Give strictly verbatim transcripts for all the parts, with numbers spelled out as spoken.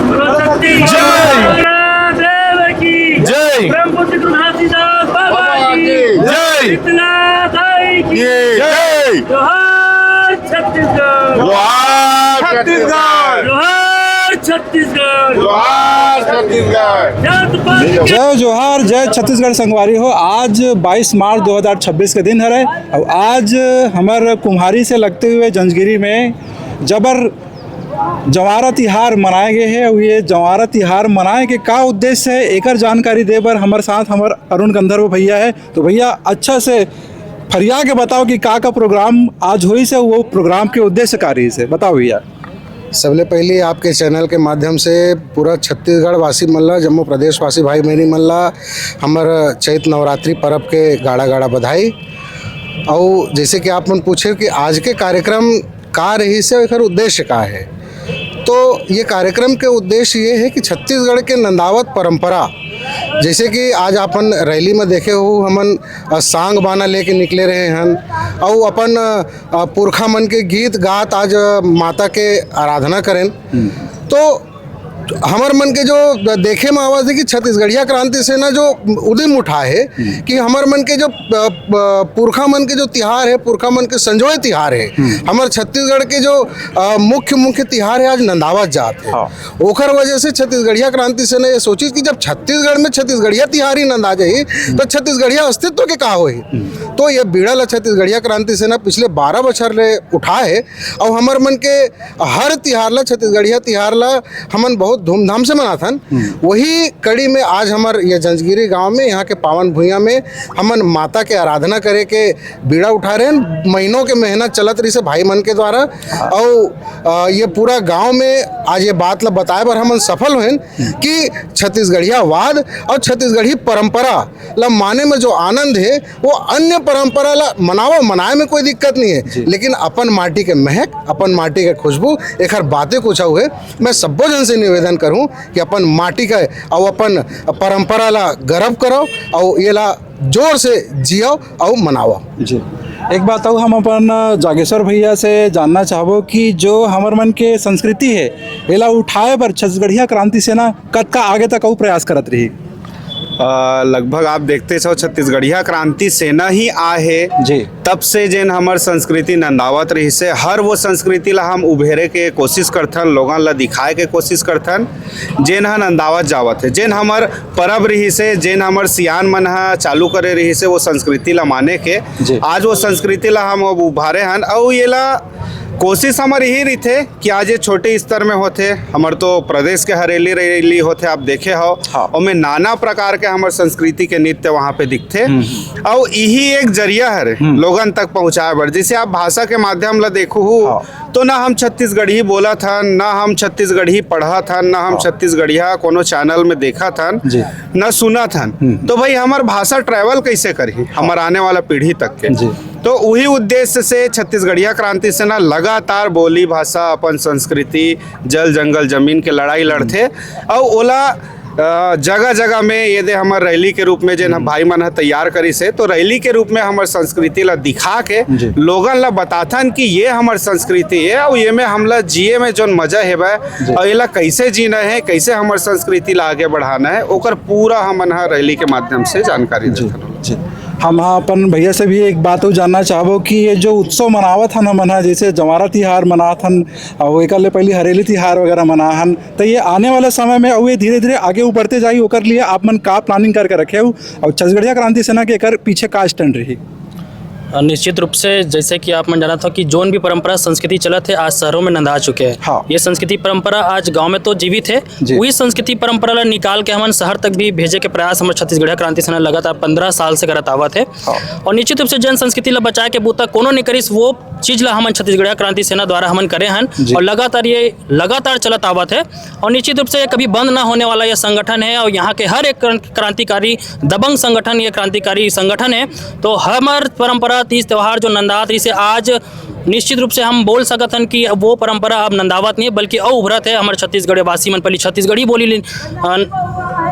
बोलो छत्तीसगढ़ जय। महाराज देव की जय। ब्रह्मपुत्र घासीदास बाबा की जय। शीतला दाई की ये जय। जोहार छत्तीसगढ़। जोहार छत्तीसगढ़। जोहार छत्तीसगढ़। जोहार छत्तीसगढ़। जात पात के जय जोहार, जय छत्तीसगढ़ संगवारी हो। आज बाईस मार्च दो हज़ार छब्बीस के दिन हरे, अउ आज हमर कुम्हारी से लगते हुए जंजगिरी में जबर जंवारा तिहार मनाए गे हे, अउ ये जंवारा तिहार मनाए के का उद्देश्य हे, एकर जानकारी दे बर हमर साथ हमर अरुण गंधर्व भैया हे। तो भैया, अच्छा से फरिया के बताओ कि का का प्रोग्राम आज होइस हे, वो प्रोग्राम के उद्देश्य का रहिस हे, बताओ भैया। सबले पहले आपके चैनल के माध्यम से पूरा छत्तीसगढ़ वासी मन ला, जम्मो प्रदेश वासी भाई बहिनी मन ला हमर चैत नवरात्रि पर्व के गाड़ा गाड़ा बधाई। अउ जैसे कि आप मन पूछे कि आज के कार्यक्रम का रहिस हे, एकर उद्देश्य का हे, तो ये कार्यक्रम के उद्देश्य ये हे कि छत्तीसगढ़ के नंदावत परंपरा, जैसे कि आज अपन रैली में देखे हो, हमन, अ, सांग बाना लेके निकले रहे हन, अउ अपन, अ, पुरखा मन के गीत गात आज, अ, माता के आराधना करेन। तो हमर मन के जो देखे में आवत हे कि छत्तीसगढ़िया क्रांति सेना जो उद्यम उठाए हे कि हमर मन के जो, अ, अ, पुरखा मन के जो तिहार हे, पुरखा मन के संजोए तिहार हे, हमर छत्तीसगढ़ के जो, अ, मुख्य, मुख्य तिहार हे, आज नंदावत जात हे। हाँ। ओकर वजह से छत्तीसगढ़िया क्रांति सेना ये सोचिस कि जब छत्तीसगढ़ में छत्तीसगढ़िया तिहार ही नंदा जाही, तो छत्तीसगढ़िया अस्तित्व के का होही? तो ये बीड़ा ला छत्तीसगढ़िया क्रांति सेना पिछले बारह बछर ले उठाए हे, अउ हमर मन के हर तिहार ला, छत्तीसगढ़िया तिहार ला हमन बहुत धूमधाम से मनाथन। वही कड़ी में आज हमर ये जंजगिरी गांव में, यहाँ के पावन भुइयां में हमन माता के आराधना करे के बीड़ा उठा रहे हैं। महीनों के मेहनत चलत रहिस हे भाई मन के द्वारा। अउ, अ, ये पूरा गांव में आज ये बात ला बताए बर हमन सफल होएन कि छत्तीसगढ़िया वाद अउ छत्तीसगढ़ी परंपरा ला माने में जो आनंद हे, वो अन्य परंपरा ला मनावा, मनाए में कोई दिक्कत नहीं हे, लेकिन अपन माटी के महक, अपन माटी के खुशबू, एकर बाते कुछ अउ हे। मैं सब्बो झन से निवेदन करूं कि अपन माटी का अउ अपन परंपरा ला गर्व करो अउ ये ला जोर से जियो अउ मनावा। जी, एक बात अउ हम अपन जागेश्वर भैया से जानना चाहबो कि जो हमर मन के संस्कृति हे, एला उठाए बर छत्तीसगढ़िया क्रांति सेना कतका आगे तक अउ प्रयास करत रही? अ, लगभग आप देखते हो, छत्तीसगढ़िया क्रांति सेना ही आए हे, जी। तब से जेन हमर संस्कृति नंदावत रहिस हे, हर वो संस्कृति ला हम उभेरे के कोशिश करथन, लोगन ला दिखाए के कोशिश करथन, जेन ह नंदावत जावत हे, जेन हमर परब रहिस हे, जेन हमर सियान मन ह चालू करे रहिस हे, वो संस्कृति ला माने के। जी। आज वो संस्कृति ला हम अब उभारे हन, अउ ये ला कोशिश हमर यही रहिथे कि आज ये छोटे स्तर में होथे, हमर तो प्रदेश के हरेली रैली होथे, आप देखे हो, हाँ। ओमे नाना प्रकार के हमर संस्कृति के नृत्य वहाँ पे दिखथे। हम्म। अउ यही एक जरिया हरे हम्म। लोगन तक पहुँचाए बर। जैसे आप भाषा के माध्यम ला देखू हो, हाँ। तो ना हम छत्तीसगढ़ी बोलत हन, ना हम छत्तीसगढ़ी पढ़त हन, ना हम हाँ। छत्तीसगढ़िया कोनो चैनल में देखत हन, जी। ना सुनत हन। हम्म। तो भाई, हमर भाषा ट्रैवल कैसे करही, हाँ। हमर आने वाला पीढ़ी तक के? जी। तो उही उद्देश्य से छत्तीसगढ़िया क्रांति सेना लगातार बोली भाषा, अपन संस्कृति, जल जंगल जमीन के लड़ाई लड़थे। अउ ओला अ, जगह जगह में ये दे हमर रैली के रूप में जेन हम भाई मन ह तैयार करिस हे, तो रैली के रूप में हमर संस्कृति ला दिखा के जी। लोगन ला बताथन कि ये हमर संस्कृति हे अउ ये में हमला जिए में जोन मजा हेवय जी। अउ एला कैसे जीना है, कैसे हमर संस्कृति ला आगे बढ़ाना है, ओकर पूरा हमन ह रैली के माध्यम से जानकारी जी, देथन। जी। हम ह अपन भैया से भी एक बात अउ जानना चाहबो कि ये जो उत्सव मनावत हन हमन ह, जैसे जंवारा तिहार मनात हन, अउ एकर ले पहली हरेली तिहार वगैरह मना हन, तो ये आने वाले समय में अउ ये धीरे-धीरे आगे उभरते जाही, ओकर लिए आप मन का planning करके रखे हो, अउ छत्तीसगढ़िया क्रांति सेना के एकर पीछे का stand रही? अ, निश्चित रूप से, जैसे कि आप मन जानत हो कि जोन भी परंपरा संस्कृति चलत है, आज शहरों में नंदा चुके हैं। हाँ। ये संस्कृति परंपरा आज गांव में तो जीवित है, जी। वही संस्कृति परंपरा ला निकाल के हमन शहर तक भी भेजे के प्रयास हमर छत्तीसगढ़िया क्रांति सेना लगातार पंद्रह साल से करत आवत है। हाँ। और निश्चित रूप से जन संस्कृति ला बचाए के बूता कोनो नहीं करिस, वो चीज ला हमन छत्तीसगढ़िया क्रांति सेना द्वारा हमन करे हन जी। और लगातार ये लगातार चलत आवत है। और निश्चित रूप से ये कभी बंद ना होने वाला ये संगठन है और यहाँ के हर एक क्रां-, क्रांतिकारी दबंग संगठन, ये क्रांतिकारी संगठन है। तो हमर परंपरा तीज त्यौहार जो नंदात रहिसे, आज निश्चित रूप से हम बोल सकत हन कि वो परंपरा अब नंदावत नहीं है, बल्कि अउ उभरत है। हमर छत्तीसगढ़ वासी मन पहली छत्तीसगढ़ी बोली लिन, अ,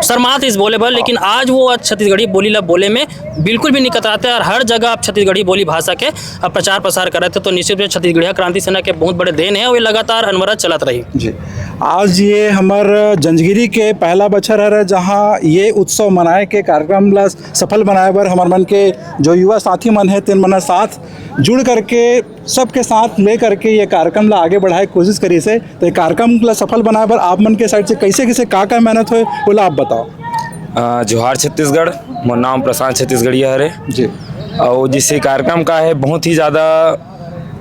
शर्मात इस बोले बर, लेकिन आज वो आज छत्तीसगढ़ी बोली ला बोले में बिल्कुल भी नहीं कतराते और हर जगह आप छत्तीसगढ़ी बोली भाषा के, अ, प्रचार प्रसार करत है। तो निश्चित रूप से छत्तीसगढ़िया क्रांति सेना के बहुत बड़े देन है और ये लगातार अनवरत चलत रही। जी, आज ये हमर जंजगिरी के पहला बछर हरे, जहाँ ये उत्सव मनाए के कार्यक्रम ला सफल बनाए बर हमर मन के जो युवा साथी मन है, तेन मन साथ जुड़ करके, सबके साथ ले करके ये कार्यक्रम ला आगे बढ़ाए के कोशिश करिस हे। तो ये कार्यक्रम ला सफल बनाए बर आप मन के side से कैसे कैसे का का मेहनत होए, ओला आप बताओ। अ, जोहार छत्तीसगढ़, मोर नाम प्रशांत छत्तीसगढ़िया हरे। जी। अउ जैसे कार्यक्रम का है, बहुत ही ज्यादा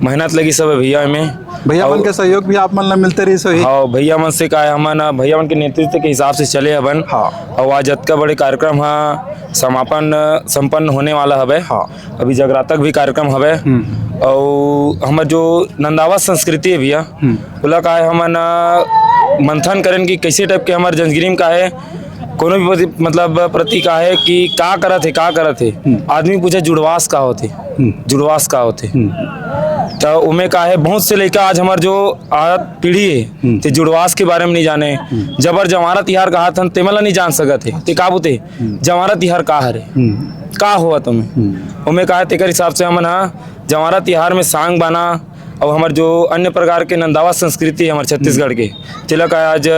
मेहनत लगी सब भैया में। भैया मन अउ के सहयोग भी आप मन ला मिलते रहिस होही। हाँ, भैया मन से का है, हमन, अ, भैया मन के नेतृत्व के हिसाब से चले हवन। हाँ। अउ आज जतका बड़े कार्यक्रम ह समापन, अ, संपन्न होने वाला हवे। हाँ। अभी जगराता के भी कार्यक्रम हवे। हम्म। अउ हमर जो नंदावत संस्कृति है भैया, हम्म। ओला का है, हमन, अ, मंथन करेन कि कैसे type के हमर जंजगिरी में का है, कोनो भी प्रति, मतलब प्रति का है कि का करत है, का करत है। हम्म। आदमी पूछे जुड़वास का होथे, हम्म। जुड़वास का होथे। हम्म। त ओमे का है, बहुत से लइका आज हमर जो आत पीढ़ी है, हम्म। ते जुड़वास के बारे में नहीं जाने। हम्म। जबर जंवारा तिहार कहात हन, तेमन ला नहीं जान सकत है। ते का बोते, हम्म। जंवारा तिहार का हरे? हम्म। का होवत ओमे? हम्म। ओमे का है, तेकर हिसाब से हमन हा जंवारा तिहार में सांग बाना अउ हमर जो अन्य प्रकार के नंदावा संस्कृति है हमर छत्तीसगढ़ के, तेला का आज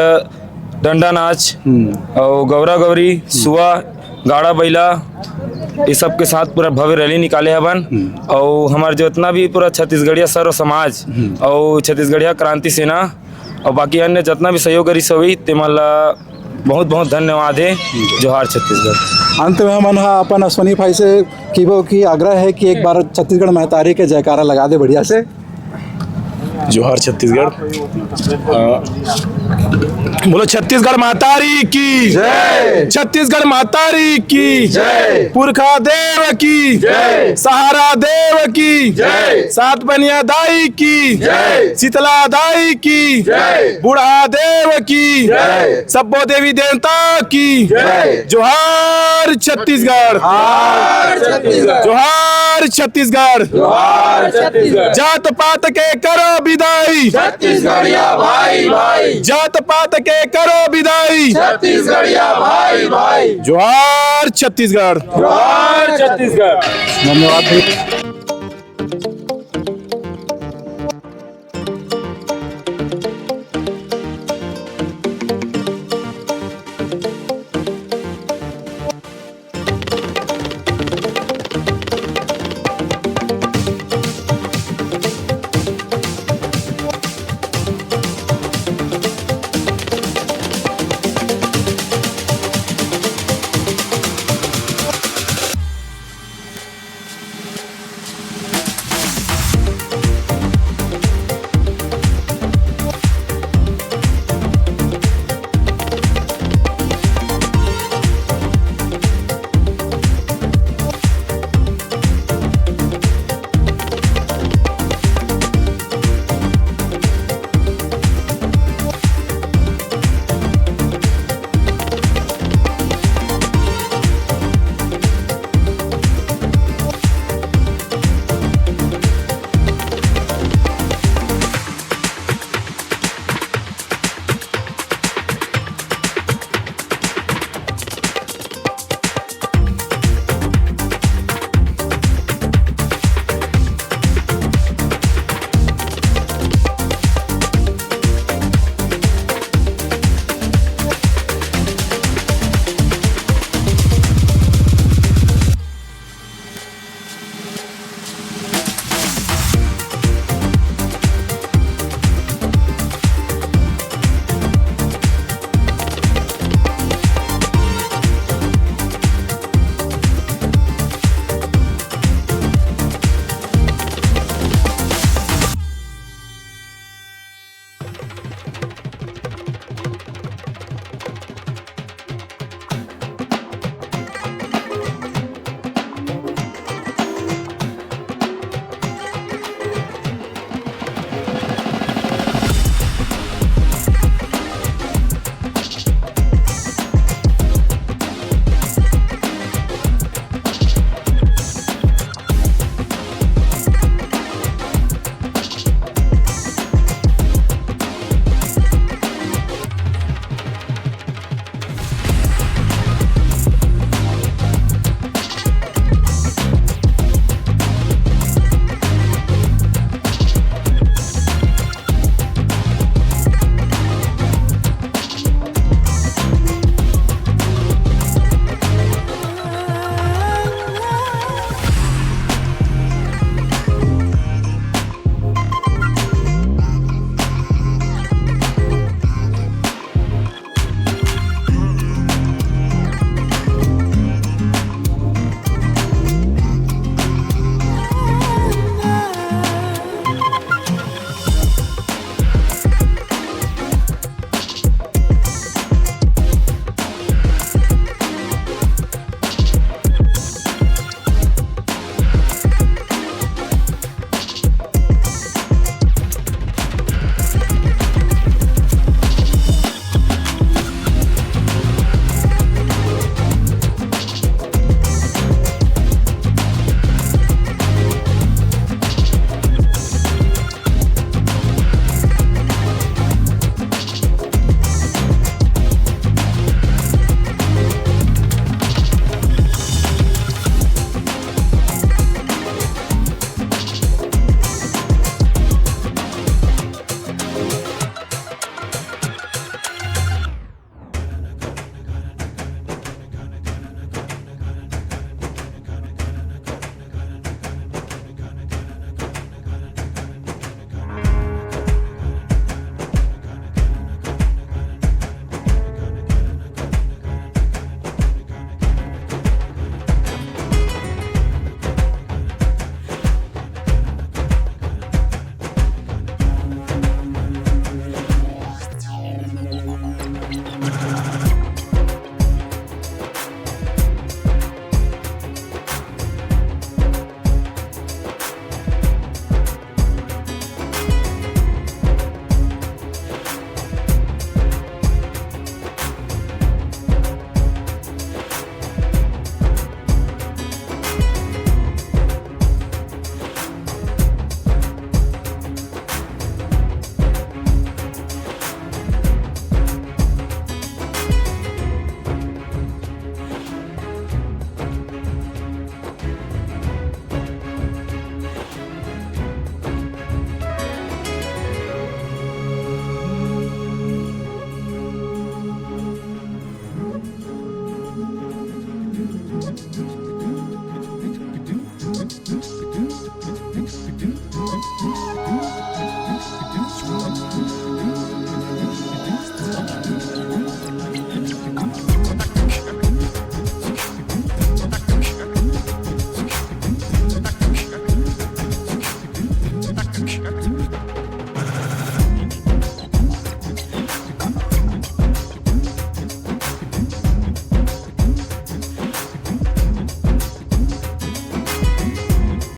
डंडा नाच हम्म। अउ गौरा गौरी, सुआ, गाड़ा बैला, ये सब के साथ पूरा भव्य रैली निकाले हवन। हम्म। अउ हमर जितना भी पूरा छत्तीसगढ़िया सर्व समाज हम्म। अउ छत्तीसगढ़िया क्रांति सेना अउ बाकी अन्य जितना भी सहयोग करिस होही, तेमन ला बहुत बहुत धन्यवाद है। जोहार छत्तीसगढ़। अंत में हमन हा अपन अश्विनी भाई से किबो की आग्रह है कि एक बार छत्तीसगढ़ महतारी के जयकारा लगा दे बढ़िया से। जोहार छत्तीसगढ़। अ, बोलो छत्तीसगढ़ महतारी की जय। छत्तीसगढ़ महतारी की जय। पुरखा देव की जय। सहारा देव की जय। सात बनिया दाई की जय। शीतला दाई की जय। बूढ़ा देव की जय। सब्बो देवी देवता की जय। जोहार छत्तीसगढ़। जोहार छत्तीसगढ़। जोहार छत्तीसगढ़। जोहार छत्तीसगढ़। जात पात के करो विदाई। छत्तीसगढ़िया भाई भाई। जात पात के करो विदाई। छत्तीसगढ़िया भाई भाई। जोहार छत्तीसगढ़। जोहार छत्तीसगढ़। धन्यवाद।